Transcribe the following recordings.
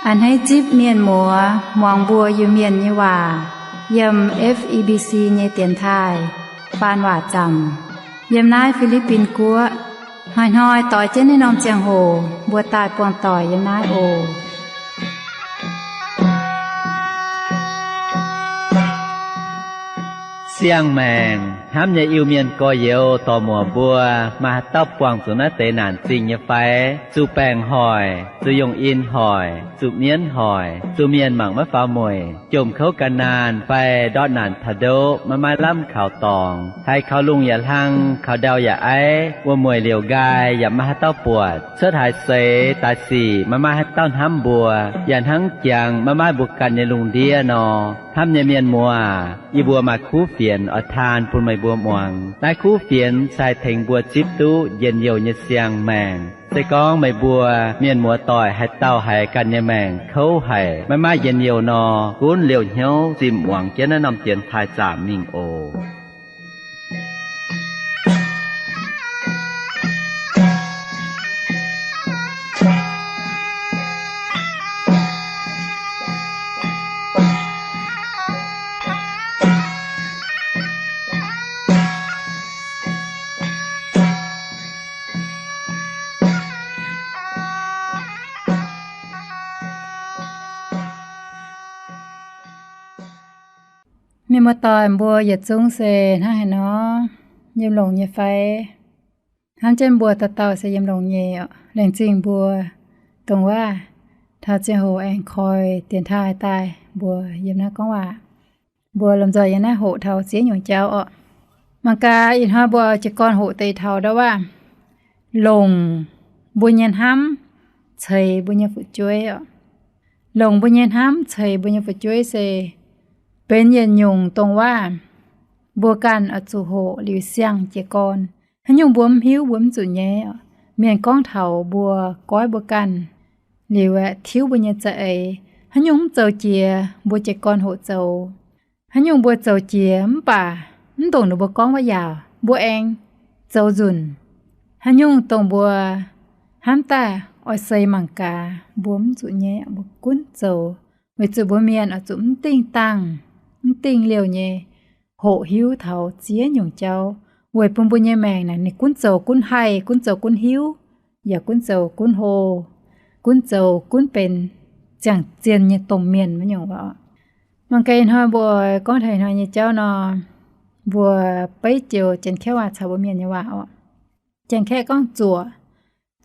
A'hneiv zipv mienh muoz muangx mbuo Iu-Mienh nyei waac yiem F E B C nyei dienx taaih faan waac zaamc yiem naaiv Fi^li^bin Guoqv. Hnoi-hnoi doix jienv naaiv norm ziangh hoc mbuo daaih buangh doic yiem naaiv oc. Siang-maengc hnamv nyei Iu-Mienh gorx-youz dorc-muoc mbuo, maaih haaix dauh buangh zuqc naaiv deix naanc zingh nyei fai? Zuqc baengc hoic, zuqc yungh in hoic, zuqc mienv hoic, zuqc mienh mangc maiv faaux mueic, jomc kouv gan naanh fai ndortv naanc taux ndoqv maiv maaih lamh kaux dorngx, haiz kaux lungh yaac hlang, kaux ndau yaac aiv, wuom-mueic liouc nqaai yaac maiv maaih haaix dauh buatc, cuotv haaix seix daaih sic maiv maaih haaix dauh hnamv mbuo, yaac hnangv jangx maiv maaih mbuo ganh nyei lungh ndiev nor. Hnamv nyei mienh muoz, yie mbuo maaih kuv fienx oix taan bun meih mbuo muangx. Naaiv kuv fienx se haih tengx mbuo zipv duqv njien-youh nyei siang-maengc. Se gorngv meih mbuo mienh muoz doic haaix dauh haiz ganh nyei maengc kouv haic, maiv maaih njien-youh nor, gunv liouh hnyouv zimh muangx jienv naaiv norm dienx taaih zaamc mingh oc. Mienh muoz-doic mbuo yietc zungv se hnangv haaix nor, yiem longx nyei fai? Hnamv jienv mbuo dauh dauh se yiem longx nyei oc. Laengz zingh mbuo dongh waac taux ziangh hoc aengx koi dienx taaih daaih mbuo yiem naaiv gorngv waac. Mbuo lomh nzoih yiem naaiv hoqc taux ziex nyungc jauv oc. Mangc gaax ih hnoi mbuo jiez gorn hoqc deix taux ndau waac, longc mbuo nyei hnamv ceix mbuo nyei fu'jueiv oc. Longc mbuo nyei hnamv ceix mbuo nyei fu'jueiv se benx yietc nyungc dongh waac mbuo ganh oix zuqc hoqc liuz siang jiez gorn. Haaix nyungc mbuo mv hiuv mbuo mv zuqc nyaiv oc. Mienh gorngv taux mbuo goiv mbuo ganh liuz aeqv, tiuv mbuo nyei za'eix. Haaix nyungc mv zoux jiex mbuo jiez gorn hoqc zoux. Haaix nyungc mbuo zoux jiex mv baac mv ndongc ninh mbuo gorngv wuov yaauc mbuo aengx zoux nzunc. Haaix nyungc dongh mbuo hnamv daaih oix seix mangc gaax mbuo mv zuqc nyaiv, mbuo gunv zoux, weic zuqc mbuo mienh oix zuqc mv dingh dangh, mv dingh liouh nyei hoqc hiuv taux ziex nyungc jauv weic bun mbuo nyei maengc naaic ninh gunv zoux gunv haih, gunv zoux gunv hiuv, yaac gunv zoux gunv hlo, gunv zoux gunv benx ziangh zien nyei domh mienh wuov nyungc oc. Mangc gaax ih hnoi mbuo oix gorngv taux ih hnoi nyei jauv nor, mbuo beiv joux Janx-Kaeqv waac caux mbuo Mienh nyei waac oc. Janx-Kaeqv gorngv zuoqc.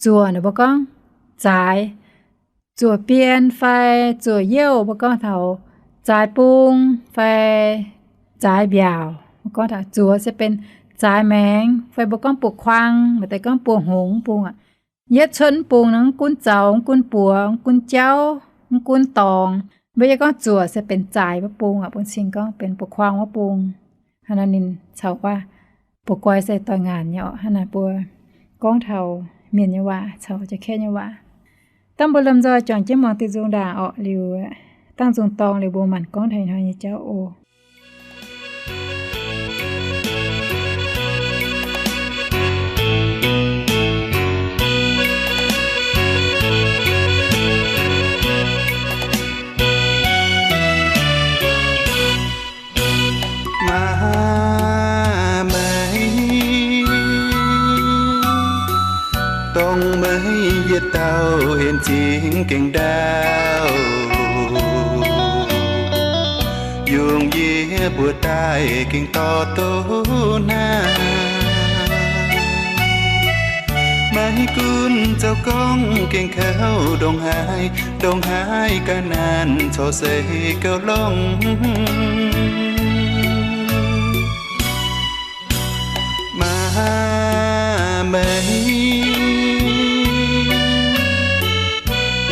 Zuoqc naaic mbuo gorngv zaaix. Zuoqc bien fai zuoqc youh mbuo gorngv taux zaaix bung fai zaaix mbiaauc. Mbuo gorngv taux zuoqc se benx zaaix maengx fai mbuo gorngv buoz-kuang, maaih deix gorngv buoz-hngongx bung aqv. Yietv cuotv mv bung nor mv gunv zaux, mv gunv buoz, mv gunv jauv, mv gunv dorngx, mbuo yie gorngv zuoqc se benx zaaix wuov bung aqv. Bun cing gorngv benx buoz-kuang wuov bung. Hnangv naaic ninh caux waac buoz-guai se doix ngaanc nyei oc. Hnangv naaic mbuo gorngv taux Mienh nyei waac caux Janx-Kaeqv nyei waac. Dangh mbuo lomh nzoih juangc jienv muangx diuh nzung ndaangc orqc. Liuz dangh nzung dorng liuz mbuo maanc gorngv taux ih hnoi nyei jauv oc. Maa meih, dongh meih yietc dauh en zingx gengh ndaauv, yungh yie mbuo daaih gengh dorh doqc naaiv. Maiv gunv zoux gorngv gengh kouv ndongc haaix, ndongc haaix ga'naanh corc seix gauh longx. Maa meih,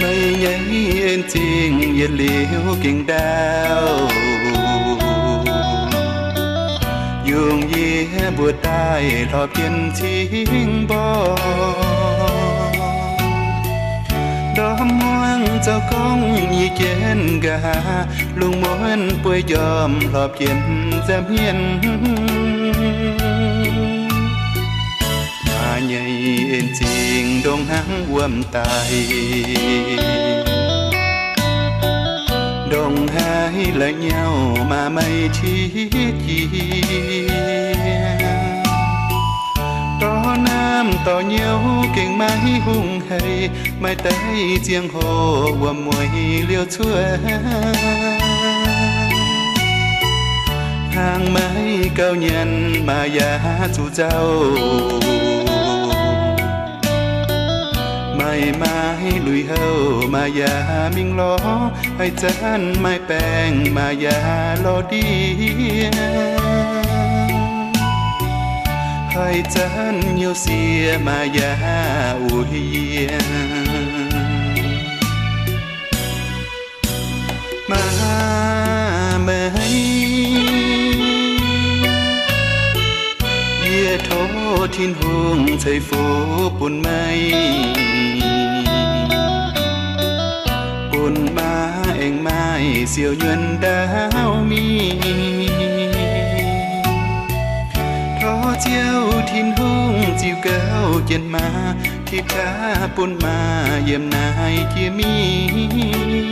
meih nyei en zingx yietc liuz gengh ndaauv, yungh yie mbuo daaih hlorpc jienv cingx mborqv. Ndorm muangx zoux gorngv yie jienv nqa'haav, lungh muonz bueix njormh hlorpc jienv nza'hmien. Maa nyei en zingx ndongc hnangv wuom daaih. Ndongc haaix la'nyauv maaih maiv qiex jiez, dorh naamh dorh nyouz gengh maiv hungh haic, maaih deix ziangh hoc wuom-mueiz liouh cuotv. Hnaangx maiv gauh nyanc, maaih yaac zuqc nzauh. Maaih maaih lui-houx, maaih yaac mingh lorz, haaix zanc maaih baengc, maaih yaac lorz ndiev. Haaix zanc hnyouv sieqv, maaih yaac uix yie. Maa meih, yie tov Tin-Hungh ceix fuqv bun meih, bun maa aengx maaih siou nyuonh ndaauv mingh. Tov Ziouv Tin-Hungh ziux gauh jienv maa, tipv qaqv bun maa yiem naaiv jiex mingh.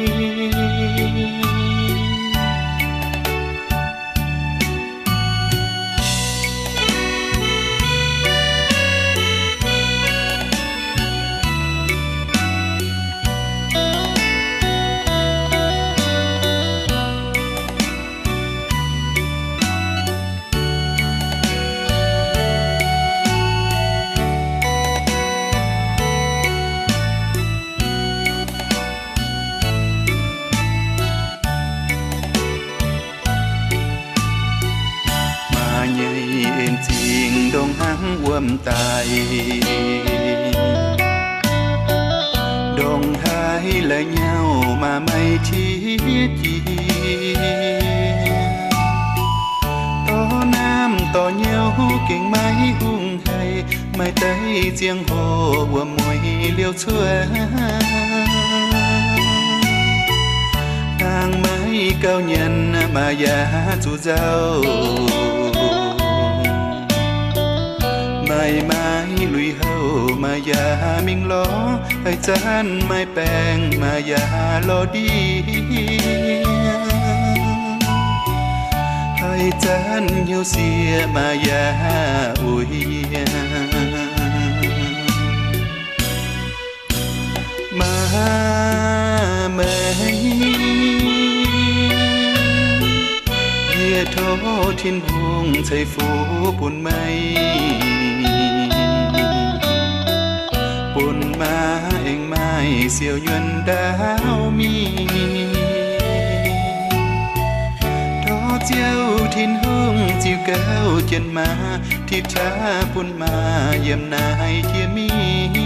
Maa nyei en zingh ndongc hnangv wuom-daic, ndongc haaix la'nyauv maa maiv qiex jiez. Dorh naamh dorh nyouz gengh maiv hungh haic, maaih deix ziangh hoc wuom-mueiz liouh cuotv. Hnaangx maiv gauh nyanc, maaih yaac zuqc nzauh. Maaih maaih lui-houx, maaih yaac mingh lorz, haaix zanc maaih baengc, maaih yaac lorz ndiev. Haaix zanc hnyouv sieqv, maaih yaac uix yie. Maa meih, yie tov Tin-Hungh ceix fuqv bun meih, bun maa aengx maaih siou nyuonh ndaauv mingh. Tov Ziouv Tin-Hungh ziux gauh jienv maa, tipv qaqv bun maa yiem naaiv jiex mingh.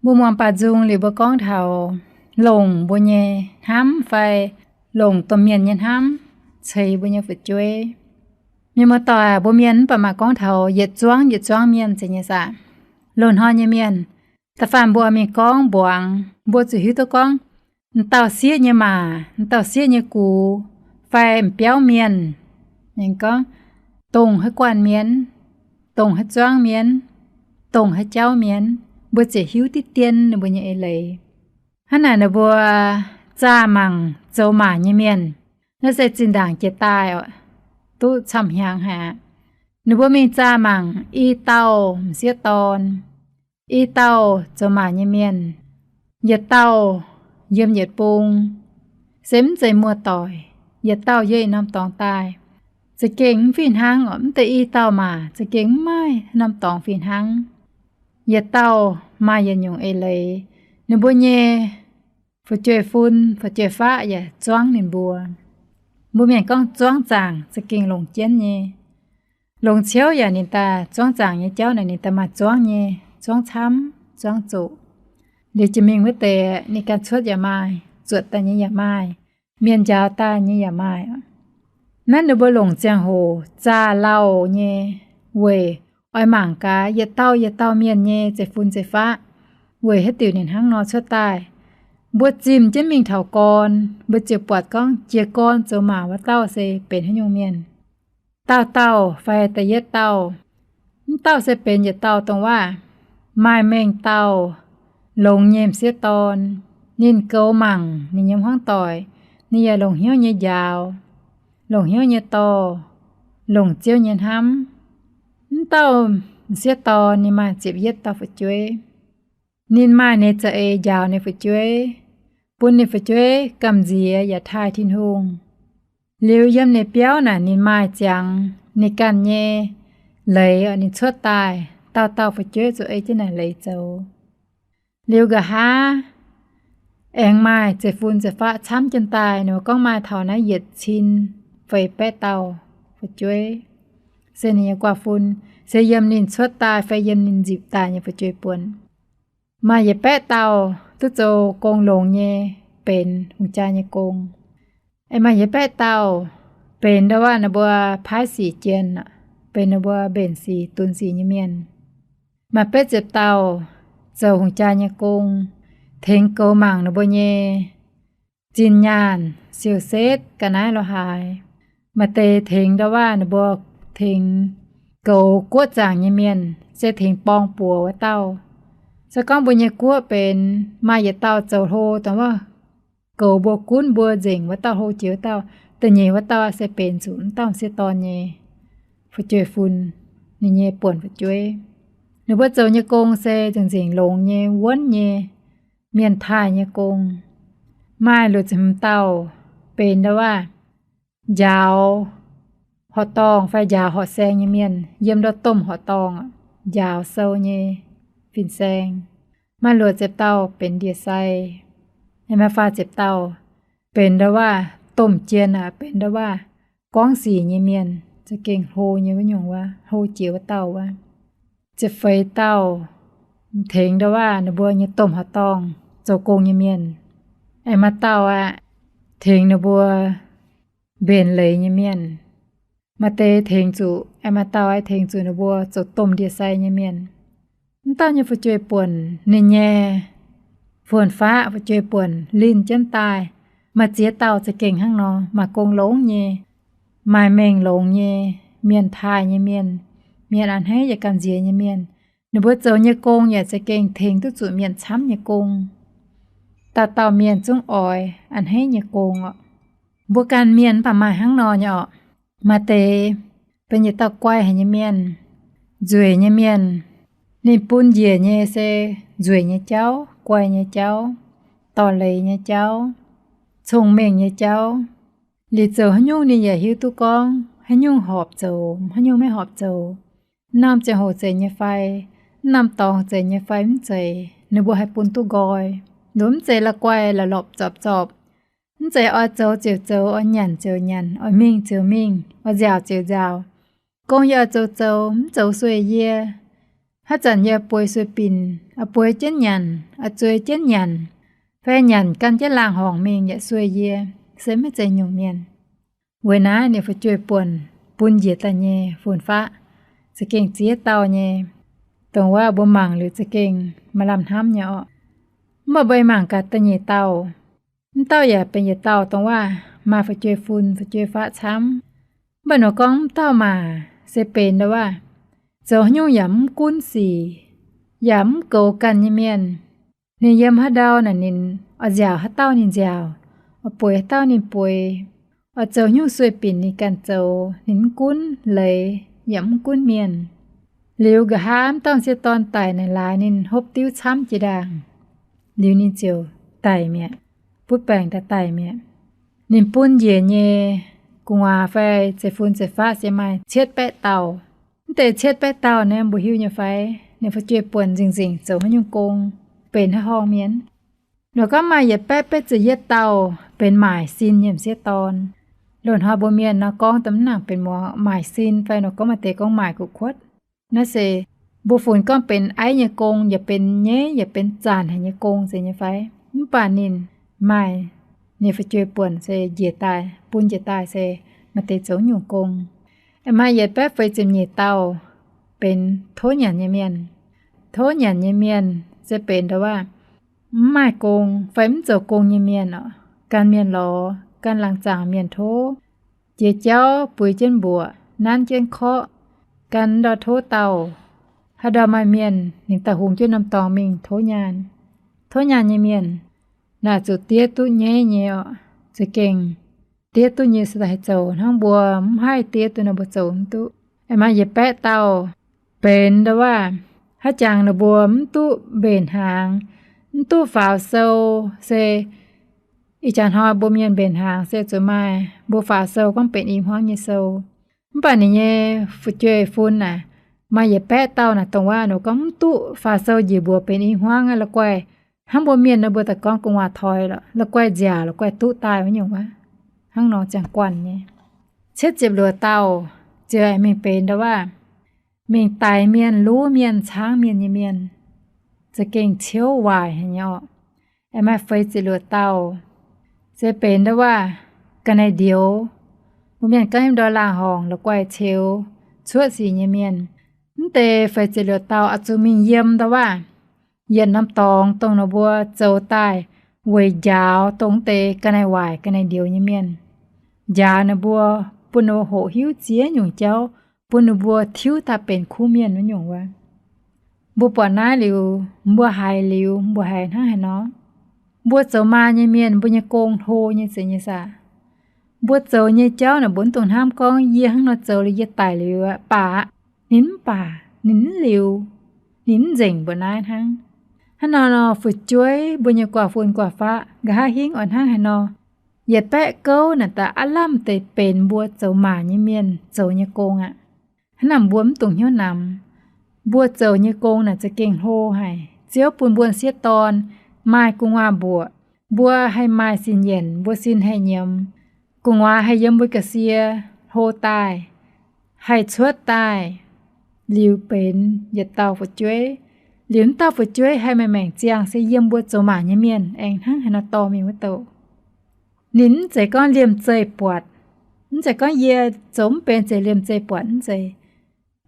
Mbuo muangx baaux nzung liuz mbuo gorngv taux longc mbuo nyei hnamv fai longc domh mienh nyei hnamv ceix mbuo nyei fu'jueiv. Mienh muoz-doic, mbuo mienh mv baac maaih gorngv taux yietc zuangv yietc zuangv mienh zeiz nyei saah? Loz-hnoi nyei mienh, da'faanh mbuo mingh gorngv mbuangz, mbuo zuqc hiuv duqv gorngv, m'dauh sieqv nyei maa, m'dauh sieqv nyei gux, fai m'biauv mienh, gorngv dongh haaix guanh mienh, dongh haaix zuangv mienh, dongh haaix jauv mienh, mbuo ziouc hiuv diqv dien ninh mbuo nyei eix leiz. Hnangv naaic ninh mbuo zaah mangc zoux maa nyei mienh, naaiv se zinh ndaangc jiex daaih duqv camv-hnyangx haic aqv. Ninh mbuo mingh zaah mangc i dauh m'sieqv dorn, i dauh zoux maa nyei mienh, yietc dauh yiem yietc bung, se mv zeiz muoz-doic, yietc dauh yiem norm dorngx daaih, za'gengh mv fih hnangv oc. Mv deix i dauh maa za'gengh mv maaih norm dorngx fih hnangv. Yietc dauh maaih yietc nyungc eix leiz, ninh mbuo nyei fu'jueiv-fun, fu'jueiv-faqv yaac zuangv ninh mbuo. Mbuo mienh gorngv zuangv zaangc za'gengh longc jienv nyei. Longc ciouv yaac ninh daaih zuangv zaangc nyei jauv naaic ninh daaih maaih zuangv nyei, zuangv camv, zuangv zoqc. Liuz jiex mingh wuov deix ninh ganh cuotv yaac maaih, zuotc daaih nyei yaac maaih. mienh njaaux daaih nyei yaac maaih. Naaiv ninh mbuo longc ziangh hoc zaah lauh nyei weic oix mangc gaax yietc dauh yietc dauh mienh nyei zeiv-fun zeiv-faqv, weic haaix diuc ninh hnangv nor cuotv daaih. Mbuo zimh jienv mingh taux gorn, mbuo ziouc buatc gorngv jiez gorn zoux maah wuov dauh se benx haaix nyungc mienh. Dauh dauh fai da'yietv dauh, mv dauh se benx yietc dauh dongh waac maaih mengh dauh longx nyei m'sieqv dorn. Ninh goux mangc ninh nyei hmuangv doic, ninh yaac longc hnyouv nyei njaaux, longc hnyouv nyei dorh, longc Ziouv nyei hnamv. Mv dauh m'sieqv dorn ninh maaih ziepc yietv dauh fu'jueiv. Ninh maaih ninh za'eix njaaux ninh fu'jueiv, bun ninh fu'jueiv gamh nziex yaac taaih Tin-Hungh. Liuz yiem ninh biauv naaic ninh maaih ziangx ninh ganh nyei leiz, ninh cuotv daaih dauh dauh fu'jueiv zuqc ei jienv naaic leiz zoux. Liuz nqa'haav aengx maaih zeiv-fun zeiv-faqv camv jienv daaih, ninh mbuo gorngv maaih taux naaiv yietc cin feix baeqv dauh fu'jueiv, se ninh nyei guaav-fun, se yiem ninh cuotv daaih fai yiem ninh nzipc daaih nyei fu'jueiv buonc. Maaih yietc baeqv dauh duqv zoux gong longx nyei, benx hungh jaa nyei gong. Aengx maaih yietc baeqv dauh benx ndau waac ninh mbuo paaiv sic jien, benx ninh mbuo mbenc sic dunx sic nyei mienh. Maaih betv ziepc dauh zoux hungh jaa nyei gong, tengx goux mangc ninh mbuo nyei zinh nyaanh siou-setv ga'naaiv lo haaix. Maaih deix tengx ndau waac ninh mbuo tengx goux guoqv zaangc nyei mienh, se tengx borng-buoc wuov dauh. Se gorngv mbuo nyei guoqv benx maaih yietc dauh zoux hlo dongh waac goux mbuo gunv mbuo nzengc wuov dauh, hlo jiex wuov dauh, da'nyeic wuov dauh se benx zuqc mv dauh m'sieqv dorn nyei fu'jueiv-fun, ninh nyei buonc fu'jueiv. Ninh mbuo zoux nyei gong se nzengc-nzengc longx nyei, wuonv nyei, mienh taaih nyei gong. Maaih luoqc ziepc hmz dauh benx ndau waac njaaux horqc dorngh fai njaaux horqc saeng nyei mienh, yiem ndau domh horqc dorngh njaaux sou nyei fin-saeng. Maaih luoqc ziepc dauh benx ndie-sai. Aengx maaih faah ziepc dauh benx ndau waac domh jien aqv, benx ndau waac gorngv sic nyei mienh, za'gengh hlo nyei wuov nyungc wuov, hlo jiex wuov dauh wuov. Ziepc feix dauh tengx ndau waac ninh mbuo nyei domh horqc dorngh zoux gong nyei mienh. Aengx maaih dauh aqv, tengx ninh mbuo mbenc leiz nyei mienh. Maaih deix tengx zuqc, aengx maaih dauh aqv, tengx zuqc ninh mbuo zoux domh ndie-sai nyei mienh. Mv dauh nyei fu'jueiv-buonc, ninh nyei fun-faqv fu'jueiv-buonc linh jienv daaih, maaih ziex dauh za'gengh hnangv nor, maaih gong longx nyei, maaih mengh longx nyei, mienh taaih nyei mienh, mienh a'hneiv yaac gamh nziex nyei mienh. Ninh mbuo zoux nyei gong yaac za'gengh tengx duqv zuqc mienh camv nyei gong. Dauh dauh mienh zungv oix a'hneiv nyei gong orqc. Mbuo ganh mienh mv baac maaih hnangv nor nyei orqc. Maaih deix benx yietc dauh guai haic nyei mienh, nzueic nyei mienh. Ninh bun njiec nyei se nzueic nyei jauv, guai nyei jauv, dorh leiz nyei jauv, cong-mengh nyei jauv. Liuz zoux haaix nyungc ninh yaac hiuv duqv gorngv haaix nyungc horpc zoux, haaix nyungc maiv horpc zoux. Naaiv norm ziangh hoc zeiz nyei fai, naaiv norm dorngx zeiz nyei fai mv zeiz, ninh mbuo haih bun duqv nqoi. Ninh mv zeiz la'guaih la'lorpc zorpc zorpc. Mv zeiz oix zoux ziouc zoux, oix nyanc ziouc nyanc, oix mingh ziouc mingh, oix nziaauc ziouc nziaauc. Gong yie oix zoux zoux, mv zoux sueih yie. Haaix zanc yie bueix sueih binc, oix bueix jienv nyanc, oix zueiz jienv nyanc, fai nyanc gan jienv laangh horngc mingh yaac sueih yie, se maiv zeiz nyungc mienh. Weic naaiv ninh fu'jueiv-buonc bun njiec daaih nyei fun-faqv za'gengh ziex dauh nyei, dongh wuov mbuo mangc liuz za'gengh maaih lamh hnamv nyei orqc. Mv baac mbuo mangc gaax da'nyeic dauh. Mv dauh yaac benx yietc dauh dongh wuov maaih fu'jueiv-fun fu'jueiv-faqv camv. Mv baac nor gorngv mv dauh maac se benx ndau wuov zoux haaix nyungc yaac mv gunv sic, yaac mv goux ganh nyei mienh. Ninh yiem haaix ndau naaic ninh oix nziaauc haaix dauh ninh nziaauc, oix bueix haaix dauh ninh bueix, oix zoux haaix nyungc sueih binc ninh ganh zoux, ninh mv gunv leiz yaac mv gunv mienh. Liuz nqa'haav mv dauh m'sieqv dorn daic naaic laaix ninh hopv diuv camv jiex ndaangc. Liuz ninh ziouc daic mi'aqv, butv baengc daaih daic mi'aqv. Ninh bun njiec nyei gu'nguaaz fai zeiv-fun zeiv-faqv se maaih cietv baeqv dauh. Mv deix cietv baeqv dauh naaiv mbuo hiuv nyei fai? Ninh fu'jueiv-buonc nzengc-nzengc zoux haaix nyungc gong, benx haaix horngh mienh? Nor gorngv maaih yietc baeqv betv ziepc yietv dauh benx maaic sin nyei m'sieqv dorn. Loz-hnoi mbuo mienh nor gorngv da'mv nangc benx muoz maaic sin fai nor gorngv maaih deix gorngv maaic gu'kuotv. Naaiv se mbuo funx gorngv benx aiv nyei gong, yaac benx nyeiv, yaac benx zanc haic nyei gong zeiz nyei fai? Mv baac ninh maaih ninh fu'jueiv buonc se njiec daaih, bun njiec daaih se maaih deix zoux nyungc gong. Aengx maaih yietc baeqv feix ziepc nyeic dauh benx tov nyanc nyei mienh. Tov nyanc nyei mienh se benx ndau-waac mv maaih gong fai mv zoux gong nyei mienh oc. Gan mienh lorz, gan laangz zaangc mienh tov, jiex jauv buix jienv mbuoqc, nanv jienv korqv, gan ndau tov dauh. Haaix ndau maaih mienh, ninh daaih hungx jienv norm dorngx mingh tov nyaanh. Tov nyaanh nyei mienh naaic zuqc diev duqv nyaiv nyei oc. Za'gengh diev duqv nyei se daaih haih zoux. Hnangv mbuo mv haih diev duqv nor, mbuo zoux mv duqv. Aengx maaih yietc baeqv dauh benx ndau-waac haaix jangx ninh mbuo mv duqv mbenc hnaangx, mv duqv faaux sou. Se ih jaax hnoi mbuo mienh mbenc hnaangx se zuqc maaih mbuo faaux sou gorngv benx i hmuangv nyei sou. Mv baac ninh nyei fu'jueiv fun naaic, maaih yietc baeqv dauh naaic dongh waac nor gorngv mv duqv faaux sou njiec mbuox benx i hmuangv aqv. La'guaih hnangv mbuo mienh nor, mbuo daaih gorngv gu'nguaaz toi lorqc, la'guaih nziaauc, la'guaih duqv daaih wuov nyungc wuov. Hnangv nor ziangh guanh nyei. Cietv ziepc luoqc dauh ziouc aengx mingh benx ndau-waac mingh daix mienh, luv mienh, caangv mienh nyei mienh, za'gengh ciouv waaic haic nyei orqc. Aengx maaih feix ziepc luoqc dauh se benx ndau-waac ga'naaiv-ndioux. Mbuo mienh gorngv himv ndor laangh horngc la'guaih ceux cuotv sic nyei mienh. Mv deix feix ziepc luoqc dauh oix zuqc mingh yiem ndau-waac yietc norm dorngx dongh ninh mbuo zoux daaih weic njaaux dongh mv deix ga'naaiv-waaic ga'naaiv-ndioux nyei mienh, njaaux ninh mbuo, bun ninh mbuo hoqc hiuv ziex nyungc jauv, bun ninh mbuo tiuv daaih benx kuv mienh wuov nyungc wuov. Mbuo buatc naaiv liuz, mbuo haiz liuz, mbuo haiz hnangv haaix nor? Mbuo zoux maa nyei mienh, mbuo nyei gong hlo nyei zeiz nyei saah? Mbuo zoux nyei jauv naaic mbuo mv dungx hnamv gorngv yie hnangv nor zoux liuz yie daic liuz aqv baac aqv, ninh mv baac, ninh mv liuz, ninh mv nzengc mbuo naaiv hnangv. Hnangv nor nor, fu'jueiv mbuo nyei guaax fun guaax faqv nqa'haav hingv oix hnangv haaix nor, yietc baeqv gouv naaic daaih aav lamh deix benx mbuo zoux maa nyei mienh zoux nyei gong aqv. Hnangv naaic mbuo mv dungx hnyouv namx. Mbuo zoux nyei gong naaic za'gengh hlo haic. Ziouv bun mbuo sieqv dorn maaih gu'nguaaz mbuoqc, mbuo haih maaih sin yienc, mbuo sin haih nyiemz, gu'nguaaz haih yiem mbuo ga'sie hlo daaih, haih cuotv daaih, liuz benx yietc dauh fu'jueiv. Liuz mv dauh fu'jueiv haih maengc maengc ziangh se yiem mbuo zoux maa nyei mienh aengx hnangv haaix nor dorh mingh wuov douc. Ninh mv zeiz gorngv liemh zeih buatc, mv zeiz gorngv yie zoux mv benx zeiz liemh zeih buatc, mv zeiz.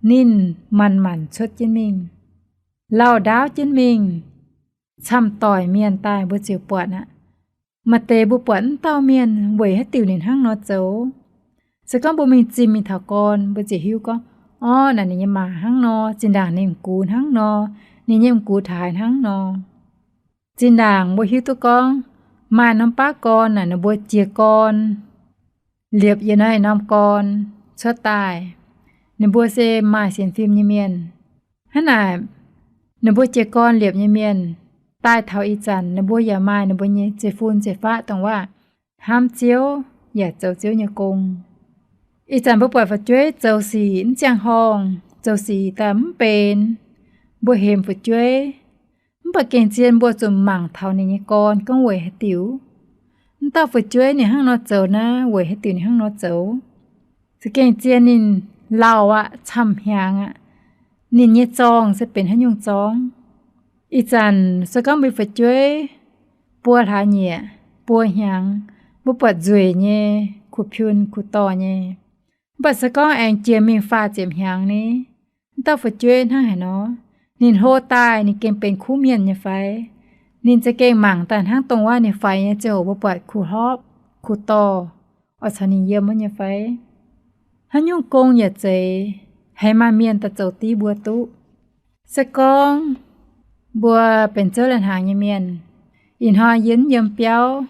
Ninh manc-manc cuotv jienv mingh, lauh ndaauv jienv mingh, camv-doic mienh daaih mbuo ziouc buatc aqv. Maaih deix mbuo buatc mv dauh mienh weic haaix diuc ninh hnangv nor zoux. Se gorngv mbuo mingh zimh mingh taux gorn, mbuo ziouc hiuv gorngv, orv, naaic ninh nyei maa hnangv nor, zinh ndaangc ninh m'gux hnangv nor, ninh nyei m'gux taux haaix hnangv nor. Zinh ndaangc mbuo hiuv duqv gorngv maaih norm baav gorn naaic ninh mbuo jiez gorn liepc yiem naaiv norm gorn cuotv daaih. Ninh mbuo se maaih sienx fim nyei mienh. Hnangv naaic, ninh mbuo jiez gorn liepc nyei mienh daaih taux ih zanc ninh mbuo yaac maaih ninh mbuo nyei zeiv-fun zeiv-faqv dongh waac hnamv Ziouv yaac zoux Ziouv nyei gong. Ih zanc mbuo buatc fu'jueiv zoux sic mv ziangh horngh, zoux sic daaih mv benx, mbuo hemx fu'jueiv. Mv baac gengh zien mbuo zuqc mangc taux ninh nyei gorn gorngv weic haaix diuc. Mv dauh fu'jueiv ninh hnangv nor zoux naaiv weic haaix diuc ninh hnangv nor zoux. Za'gengh zien ninh lauh aqv, camv-hnyangx aqv. Ninh nyei zorngh se benx haaix nyungc zorngh? Ih zanc se gorngv mbuo fu'jueiv buo hlaax nyieqc, buo hnyangx, mbuo buatc nzueic nyei, kuv piun kuv dorh nyei. Mv baac se gorngv aengx jiex mingh faah ziepc hnyangx ni, mv dauh fu'jueiv hnangv haaix nor? Ninh hlo daaih ninh gengh benx kuv mienh nyei fai? Ninh za'gengh mangc daaih hnangv dongh wuov ninh faix nyei ziangh hoc mbuo buatc kuv hlorpv, kuv dorh, oix caux ninh yiem wuov nyei fai? Haaix nyungc gong yaac zeiz, haiz maaih mienh daaih zoux div mbuo duqv. Se gorngv mbuo benx zouv lai-hnaangx nyei mienh, ih hnoi yie mv yiem biauv,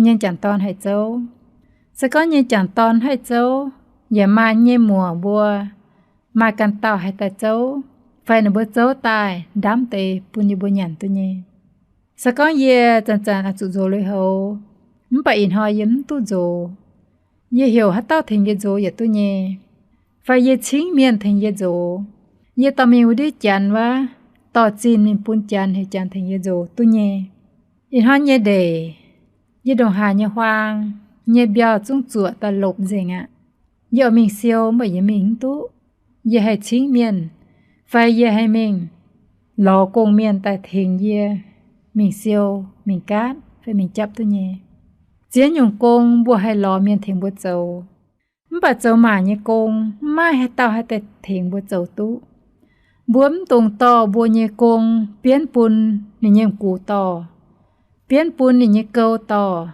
nyei jangc dorn haih zouv. Se gorngv nyei jangc dorn haih zouv, yaac maaih nyei muoc mbuo, maaih ganh dauh haih daaih zouv, fai ninh mbuo zouv daaih ndamv deix bun yie mbuo nyanc duqv nyei. Se gorngv yie zanc-zanc oix zuqc nzox lui-houx, mv baac ih hnoi yie mv duqv nzox, yie heuc haaix dauh tengx yie nzox yietc duqv nyei, fai yie cingv mienh tengx yie nzox. Yie dorh mingh wuov ndiev janx wuov, dorh zinh mingh bun janx, heuc janx tengx yie nzox duqv nyei. Ih hnoi nyei ndeic, yie ndongc haaix nyei huaang, nyei mbiauh zungv zuoqc daaih lopc nzengc aqv. Yie oix mingh siou, mv baac yie mingh mv duqv. Yie haih cingv mienh, fai yie haih mingh lorz gong-mienh daaih tengx yie mingh siou, mingh gaatv fai mingh japv duqv nyei. Ziex nyungc gong mbuo haih lorz mienh tengx mbuo zoux. Mv baac zoux maac nyei gong mv maaih haaix dauh haih daaih tengx mbuo zoux duqv. Mbuo mv dungx dorh mbuo nyei gong bienv bun ninh nyei m'gux dorh, bienv bun ninh nyei gou dorh,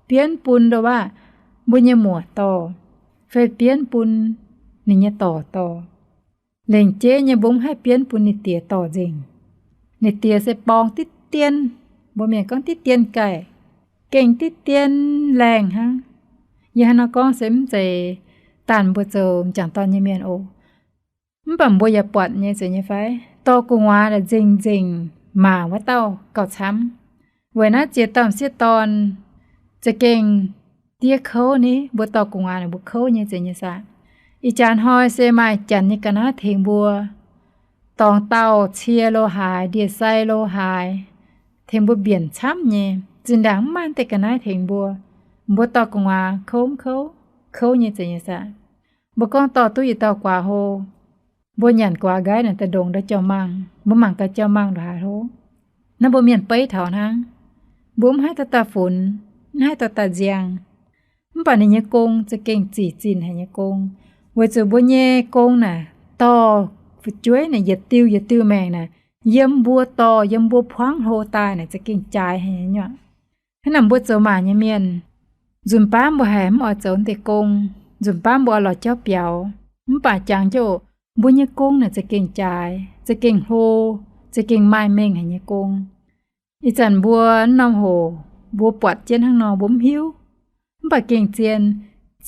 bienv bun ndo waac mbuo nyei muoc dorh, fai bienv bun ninh nyei dorc dorh. Lengc jeiv nyei mbuo mv haih bienv bun ninh diex dorh nzengc. Ninh diex se borng diqv dien, mbuo mienh gorngv diqv dien gaiv, gengh diqv dien laengh hnangv. Yie hnangv nor gorngv se mv zeiz daanh mbuo zoux m'jangc dorn nyei mienh oc. Mv baac mbuo yaac buatc nyei zeiz nyei fai? Dorh gu'nguaaz naaic nzengc-nzengc maac wuov dauh gauh camv. Weic naaiv ziex dauh m'sieqv dorn za'gengh diev kouv ni, mbuo dorh gu'nguaaz naaic mbuo kouv nyei zeiz nyei saah. Ih jaax hnoi se maaih janx nyei ga'naaiv tengx mbuo, dorngx dauh cie lo haaix, ndie-sai lo haaix, tengx mbuo mbienc camv nyei. Zinh ndaangc mv maaih deix ga'naaiv tengx mbuo, mbuo dorh gu'nguaaz kouv mv kouv? Kouv nyei zeiz nyei saah. Mbuo gorngv dorh duqv yietc dauh guaax hlo, mbuo nyanc guaax nqaiv naaic daaih ndongc ndau jauv-mangh, mbuo mangc gaax jauv-mangh ndongc haaix hlo. Naaiv mbuo mienh beiv taux hnangv. Mbuo mv haih dorh daaih funx, mv haih dorh daaih nziang. Mv baac ninh nyei gong za'gengh zic zinh haic nyei gong. Weic zuqc mbuo nyei gong naaic dorh fu'jueiv naaic yietc diuh yietc diuh maengc naaic, yiem mbuo dorh, yiem mbuo buangv hlo daaih naaic za'gengh jaaix haic nyei nyuoqc. Hnangv naaic mbuo zoux maac nyei mienh, nzunc baav mbuo haiz mv oix zoux deix gong, nzunc baav mbuo oix lorz jauv biaux, mv baac jangx jienv oc, mbuo nyei gong naaic za'gengh jaaix, za'gengh hlo, za'gengh maaih mengh haic nyei gong. Ih zanc mbuo norm hoc mbuo buatc jienv hnangv nor mbuo mv hiuv. Mv baac gengh zien,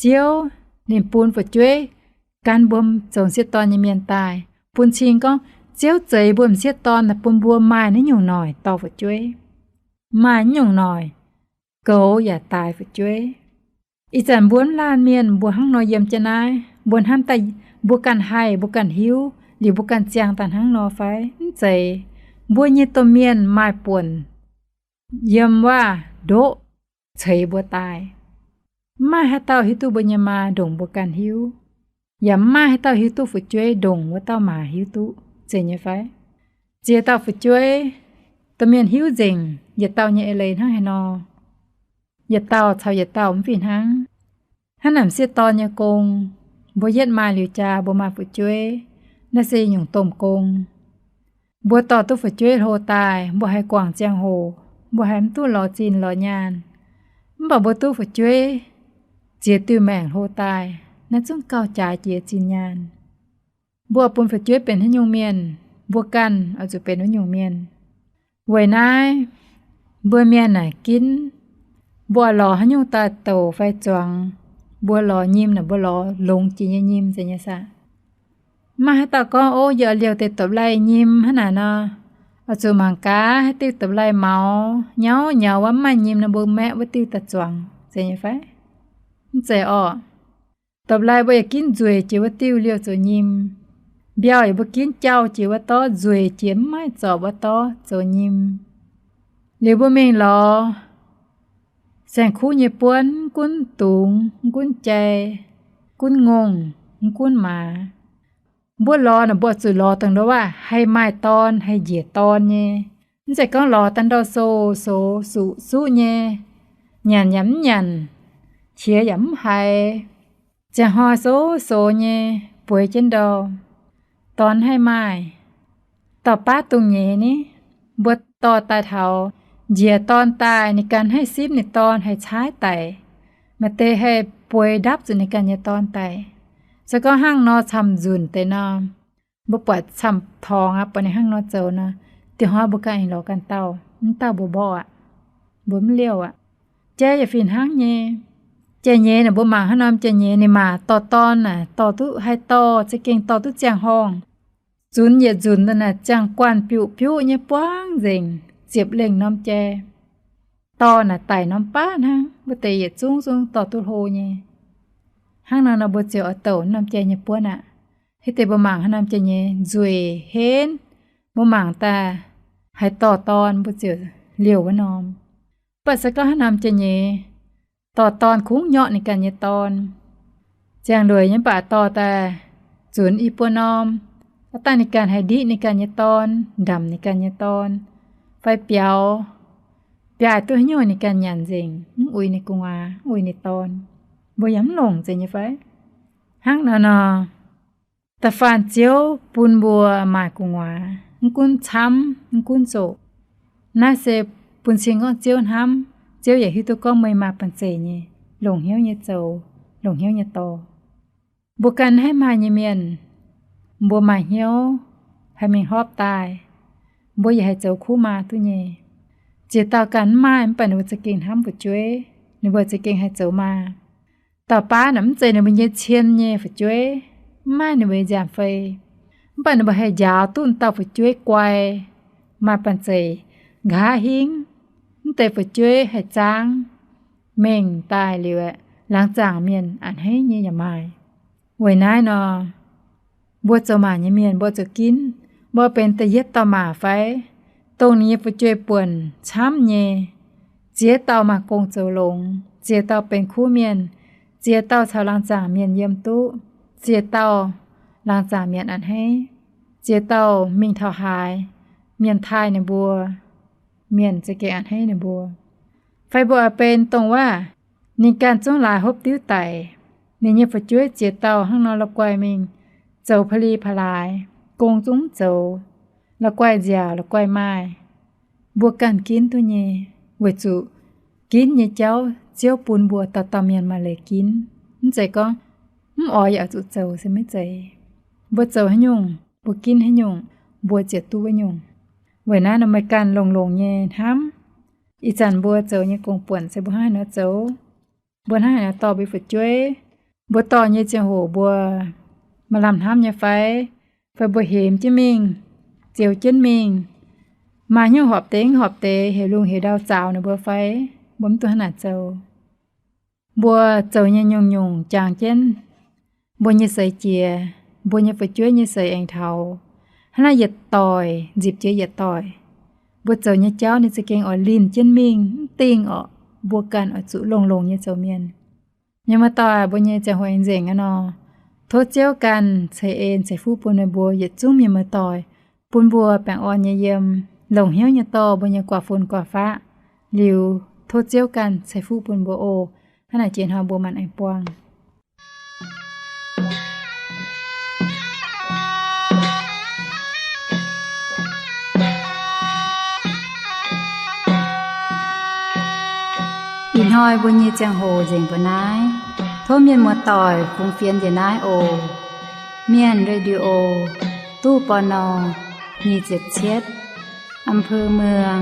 Ziouv ninh bun fu'jueiv gan mbuo zoux m'sieqv dorn nyei mienh daaih, bun cing gorngv Ziouv zeix mbuo m'sieqv dorn naaic bun mbuo maaih naaiv nyungc noic dorh fu'jueiv, maaih naaiv nyungc noic goux yaac daix fu'jueiv. Ih zanc mbuo mv laanh mienh mbuo hnangv nor yiem jienv naaiv, mbuo hnamv daaih mbuo ganh haih, mbuo ganh hiuv, liuz mbuo ganh ziangh daaih hnangv nor fai? Mv zeiz. Mbuo nyei domh mienh maaih buonc yiem waac-ndoqv ceix mbuo daaih. Mv maaih haaix dauh hiuv duqv mbuo nyei maa ndongc mbuo ganh hiuv, yaac mv maaih haaix dauh hiuv duqv fu'jueiv ndongc wuov dauh maa hiuv duqv, zeiz nyei fai? Ziex dauh fu'jueiv, domh mienh hiuv nzengc yietc dauh nyei eix leiz hnangv haaix nor, yietc dauh caux yietc dauh mv fih hnangv. Hnangv naaic m'sieqv dorn nyei gong, mbuo yietv maaih liuz jaa mbuo maaih fu'jueiv, naaiv se nyungc domh gong. Mbuo dorh duqv fu'jueiv hlo daaih, mbuo haiz guangc ziangh hoc, mbuo haiz mv duqv lorz zinh lorz nyaanh. Mv baac mbuo duqv fu'jueiv ziex diuh maengc hlo daaih, naaiv zungv gauh jaaix jiex zinh nyaanh. Mbuo bun fu'jueiv benx haaix nyungc mienh, mbuo ganh oix zuqc benx wuov nyungc mienh. Weic naaiv, mbuo mienh naaic ginv, mbuo lorz haaix nyungc daaih douc fai zuangx, mbuo lorz nyim naaic mbuo lorz longx jiex nyei nyim zeiz nyei saah. Mv maaih haaix dauh gorngv, Ov, yie oix liouh deix dopv-laih nyim hnangv naaic nor, oix zuqc mangc gaax haaix diuh dopv-laih maux nyauv nyauv wuov mv maaih nyim nor mbuo maeqv wuov diuh daaih zuangx, zeiz nyei fai? Mv zeiz orqc. Dopv-laih mbuo yaac ginv nzueic jiex wuov diuh liouh zoux nyim. Mbiauh yaac mbuo ginv jauh jiex wuov dorv nzueic jiex mv maaih zorpc wuov dorv zoux nyim. Liuz mbuo mingh lorz saeng-kuv nyei buonv, mv gunv dungz, mv gunv jai, mv gunv ngongh, mv gunv maaz, mbuo lorz naaic mbuo zuqc lorz dongh ndo waac haih maaih dorn, haih njiec dorn nyei. Mv zeiz gorngv lorz daaih ndau-sou-sou, suqv-suqv nyei, nyanc yaac mv nyanc, qiex yaac mv haiz, ziangh hnoi sou-sou nyei, bueix jienv ndau, dorn haih maaih. Dorh baav dungz nyeiz ni, mbuo dorh daaih taux njiec dorn daaih ninh ganh haih simv ninh dorn, haih caaiv daic. Maaih deix haih bueix ndapv zuqc ninh ganh nyei dorn daic. Se gorngv hnangv nor camv-nzunc deix nor, mbuo buatc camv-torngx aqv, buatc ninh hnangv nor zoux nor, dieh hnoi mbuo ganh aengx lorz ganh dauh, mv dauh mbuo mborqv aqv, mbuo mv liouh aqv. Jai yaac fih hnangv nyei. Jai-nyeiz naaic mbuo mangc hnangv norm jai-nyeiz ninh maac dorh dorn naaic dorh duqv haih dorh, za'gengh dorh duqv ziangh horngh. Zunx yietc nzunc naaic ziangh guanh biuqv-biuqv nyei buangv nzengc, ziepc lengh norm jai. Dorh naaic daic norm baav hnangv, wuov deix yietc zungv zungv dorh duqv hlo nyei. Hnangv nor nor mbuo ziouc oix douc norm jai nyei buonv aqv. Hiuv deix mbuo mangc hnangv norm jai-nyeiz nzueic henv, mbuo mangc daaih haaix dorh dorn mbuo ziouc liouh wuov norm. Mv baac se gorngv hnangv norm jai-nyeiz dorh dorn kungx nyorqv ninh ganh nyei dorn. Ziangh lueic nyei mv baac dorh daaih zunx i buo norm, aav dangh ninh ganh haih ndiqv ninh ganh nyei dorn, ndamc ninh ganh nyei dorn, fai biaux, biaaih duqv haaix nyungc ninh ganh nyanc nzengc, mv uix ninh gu'nguaaz, mv uix ninh dorn. Mbuo yaac mv longc zeiz nyei fai? Hnangv naaiv nor, da'faanh Ziouv bun mbuo maaih gu'nguaaz, mv gunv camv, mv gunv zoqc, naaiv se bun cing gorngv Ziouv hnamv. Ziouv yaac hiuv duqv gorngv meih maaih banh zeic nyei, longc hnyouv nyei zoux, longc hnyouv nyei dorh. Mbuo ganh haiv maaih nyei mienh, mbuo maaih hnyouv haih mingh hopv daaih, mbuo yaac haih zoux kuv maa duqv nyei. Ziex dauh ganh mv maaih, mv baac ninh mbuo za'gengh hnamv fu'jueiv, ninh mbuo za'gengh haih zoux maa. Dauh baav naaic mv zeiz ninh mbuo nyei cien nyei fu'jueiv, mv maaih ninh mbuo nziaamv fei, mv baac ninh mbuo haih njaaux duqv dauh fu'jueiv guai, maaih banh zeic, nqa'haav hingv, mv deix fu'jueiv haih zaangv, mengh daaih liuz, laangz zaangc mienh a'hneiv nyei yaac maaih. Weic naaiv nor, mbuo zoux maac nyei mienh mbuo zuqc ginv. Mbuo benx da'yietv dauh maac fai, dongh ninh nyei fu'jueiv buonc camv nyei, ziex dauh maaih gong zoux longx, ziex dauh benx kuv mienh, ziex dauh caux laangz zaangc mienh yiem duqv, ziex dauh laangz zaangc mienh a'hneiv, ziex dauh mingh taux haaix, mienh taaih ninh mbuo, mienh za'gengh a'hneiv ninh mbuo. Fai mbuo oix benx dongh waac, ninh ganh zungv laaix hopv diuv daic, ninh nyei fu'jueiv ziex dauh hnangv nor la'guaih mingh zoux pa'li pa'laaix, gong zungv zoux, la'guaih nziaauc la'guaih maaih, mbuo ganh ginv duqv nyei. Weic zuqc ginv nyei jauv Ziouv bun mbuo dauh dauh mienh maaih leiz ginv. Mv zeiz gorngv mv oix yaac zuqc zoux se maiv zeiz. Mbuo zoux haaix nyungc, mbuo ginv haaix nyungc, mbuo ziouc duqv wuov nyungc. Weic naaiv nor meih ganh longx-longx nyei hnamv. Ih zanc mbuo zoux nyei gong-buonc se mbuo hnangv haaix nor zoux, mbuo hnangv haaix nor dorh mbuo fu'jueiv, mbuo dorh nyei ziangh hoc mbuo maaih lamh hnamv nyei fai? Fai mbuo hemx jienv mingh, zioux jienv mingh, maaih hnyouv horpc deix horpc deix, heuc lungh heuc ndau zaux ninh mbuo fai? Mbuo mv duqv hnangv naaic zoux. Mbuo zoux nyei nyungc-nyungc jangx jienv mbuo nyei seix jiex, mbuo nyei fu'jueiv nyei seix aengx taux. Hnangv naaiv yietc doic nzipc jiex yietc doic, mbuo zoux nyei jauv ninh za'gengh oix linh jienv mingh. Mv dingh orqc, mbuo ganh oix zuqc longx-longx nyei zoux mienh. Mienh muoz-doic, mbuo nyei ziangh hoc aengx nzengc aqv nor, tov Ziouv ganh ceix en ceix fuqv bun meih mbuo yietc zungv mienh muoz-doic, bun mbuo baengh orn nyei yiem, longc hnyouv nyei dorh mbuo nyei guaax fun guaax faqv, liuz tov Ziouv ganh ceix fuqv bun mbuo oc. Hnangv naaic jiex hnoi mbuo maanc aengx buangh. Ih hnoi mbuo nyei ziangh hoc nzengc mbuo naaiv. Tov mienh muoz-doic fungx fienx njiec naaiv oc. Mienh Radio, ตู้ ปณ. nyic ziepc cietv, อำเภอเมือง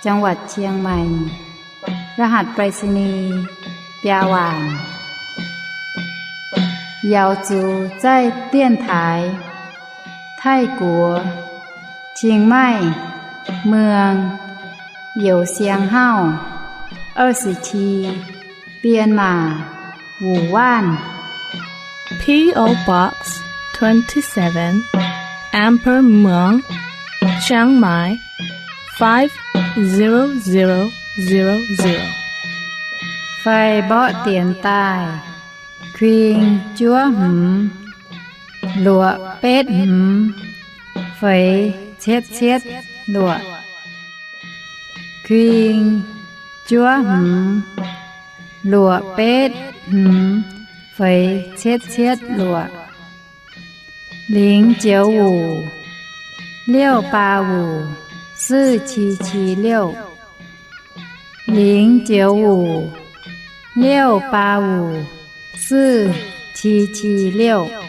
จังหวัดเชียงใหม่ รหัสไปรษณีย์ biaa waanc. 瑶族在电台 泰国 Chiang Mai เมือง Yau Siang Hau 二十七 Myanmar 五万. P O Box twenty-seven, Amber Muang, Chiang Mai, five zero zero zero zero. Fai mborqv dienx daaih, kuing juov hmz, luoqc betv hmz, feix cietv cietv luoqc. Kuing juov hmz, luoqc betv hmz, feix cietv cietv luoqc. 零九五 六八五 四七七六. 零九五 六八五 四七七六.